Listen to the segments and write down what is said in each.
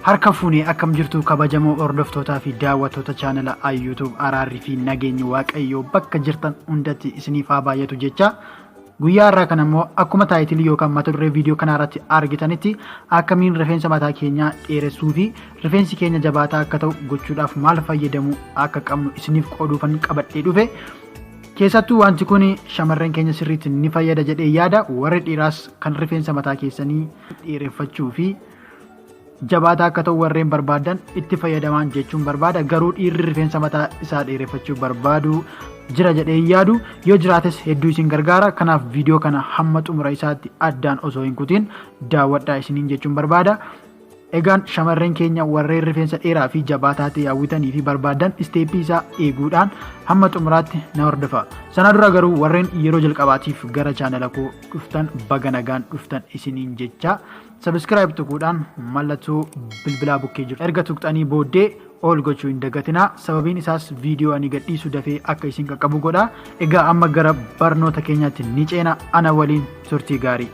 Harka fuunee akkam jirtu kabajamoo hordoftootaa fi daawwattoota chaanala YouTube araarri fi nageenyi Waaqayyoo bakka jirtan hundatti isiniif haa baay'atu jecha guyyaa har'aa kana immoo akkuma taayitilii yookaan mata duree viidiyoo kanaa irratti argitanitti akkamiin rifeensa mataa keenyaa dheeressuu fi rifeensi keenya jabaataa akka ta'u gochuudhaaf maal fayyadamuu akka qabnu isiniif qooduufan qabadhee dhufe. Keessattuu wanti kun shamarran keenya sirriitti ni fayyada jedhee yaada. Warri dhiiraas kan rifeensa mataa keessanii dheereffachuu fi jabaataa akka ta'u warreen barbaadan itti fayyadamaan jechuun barbaada. Garuu dhiirri rifeensa mataa isaa dheereffachuu barbaadu jira jedhee yaadu yoo jiraates hedduu isin gargaara. Kanaaf viidiyoo kana hamma xumura isaatti addaan osoo hin kutin daawwadhaa isiniin jechuun barbaada. Egaan shamarreen keenya warreen rifeensa dheeraa fi jabaataa ta'e hawwitanii fi barbaadan isteeppii isaa eeguudhaan hamma xumuraatti na hordofa. Sana dura garuu warreen yeroo jalqabaatiif gara chaanala koo dhuftan baga nagaan dhuftan isiniin jecha subscribe tuquudhaan mallattoo bilbilaa bukkee jiru. Erga tuqxanii booddee ol gochuu hin dagatinaa. Sababiin isaas viidiyoo ani gadhiisu dafee akka isin qaqqabu godha. Egaa amma gara barnoota keenyaatti ni ceena. Ana waliin turtii gaarii.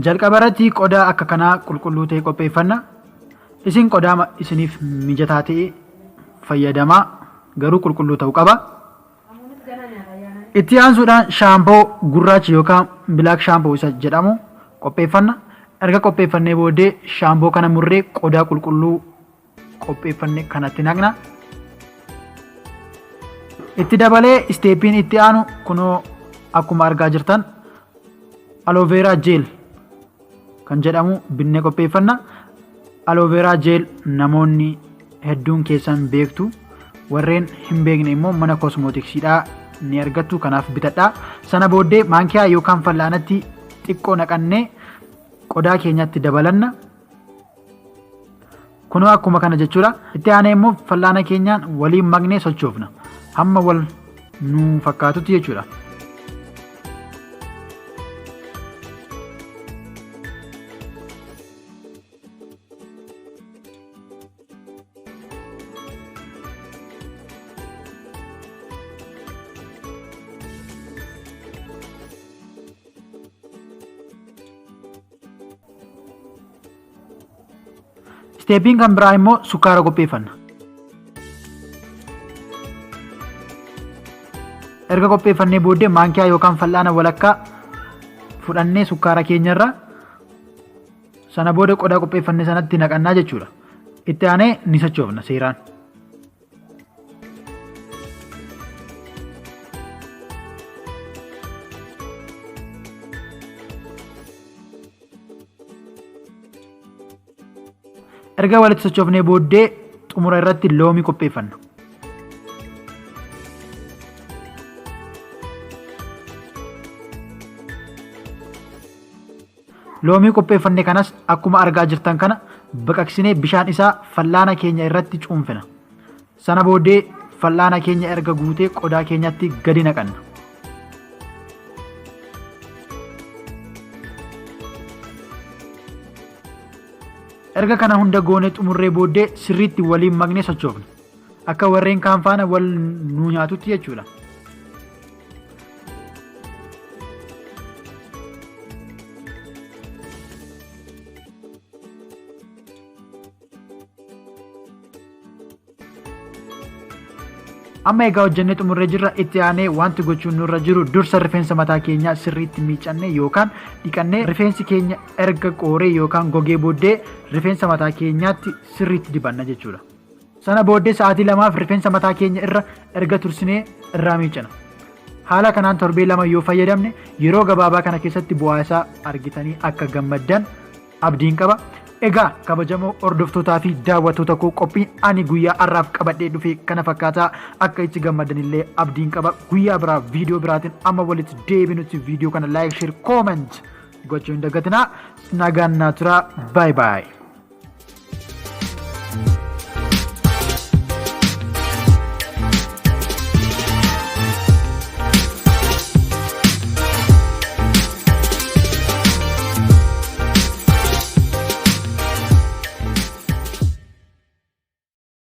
Jalqaba irratti qodaa akka kanaa qulqulluu ta'e qopheeffanna. Isin qodaa isiniif mijataa ta'e fayyadamaa, garuu qulqulluu ta'uu qaba. Itti aansuudhaan shaampoo gurraacha yookaan black shampoo isa jedhamu qopheeffanna. Erga qopheeffannee booddee shaampoo kana murree qodaa qulqulluu qopheeffanne kanatti naqna. Itti dabalee isteeppiin itti aanu kunoo akkuma argaa jirtan aloe vera gel kan jedhamu binnee qopheeffanna. Aloe vera gel namoonni hedduun keessan beektu, warreen hin beekne immoo mana kosmootiksiidhaa ni argattu, kanaaf bitadhaa. Sana booddee maankiyaa yookaan fal'aanatti xiqqoo naqannee qodaa keenyatti dabalanna. Kunoo akkuma kana jechuudha. Itti aanee immoo fal'aana keenyaan waliin maknee sochoofna. Hamma wal nu fakkaatutti jechuudha. Isteeppiin kan biraa immoo sukkaara qopheeffanna. Erga qopheeffannee booddee maankiyaa yookaan fal'aana walakkaa fudhannee sukkaara keenyarra sana booda qodaa qopheeffanne sanatti naqannaa jechuudha. Itti aanee ni sochoofna seeraan. Erga walitti sochoofnee booddee xumura irratti loomii qopheeffanna. Loomii qopheeffanne kanas akkuma argaa jirtan kana baqaqsinee bishaan isaa fal'aana keenya irratti cuunfina. Sana booddee fal'aana keenya erga guutee qodaa keenyatti gadi naqanna. Erga kana hunda goonee xumurree booddee sirriitti waliin maknee sochoofna. Akka warreen kaan faana wal nu nyaatutti jechuudha. Amma egaa hojjennee xumurree jirra. Itti aanee wanti gochuun nurra jiru dursa rifeensa mataa keenyaa sirriitti miicannee yookaan dhiqannee rifeensi keenya erga qooree yookaan gogee booddee rifeensa mataa keenyaatti sirriitti dibanna jechuudha. Sana booddee sa'aatii 2f rifeensa mataa keenya irra erga tursinee irraa miicana. Haala kanaan torbee 2 yoo fayyadamne yeroo gabaabaa kana keessatti bu'aa isaa argitanii akka gammaddan abdiin qaba. Egaa kabajamoo hordoftootaa fi daawwattoota koo, qophiin ani guyyaa har'aaf qabadhee dhufe kana fakkaataa. Akka itti gammadan illee abdiin qaba. Guyyaa biraa viidiyoo biraatiin amma walitti deebinutti viidiyoo kana like, share, comment gochuu hin dagatinaa. Nagaan naa turaa. Bye bye.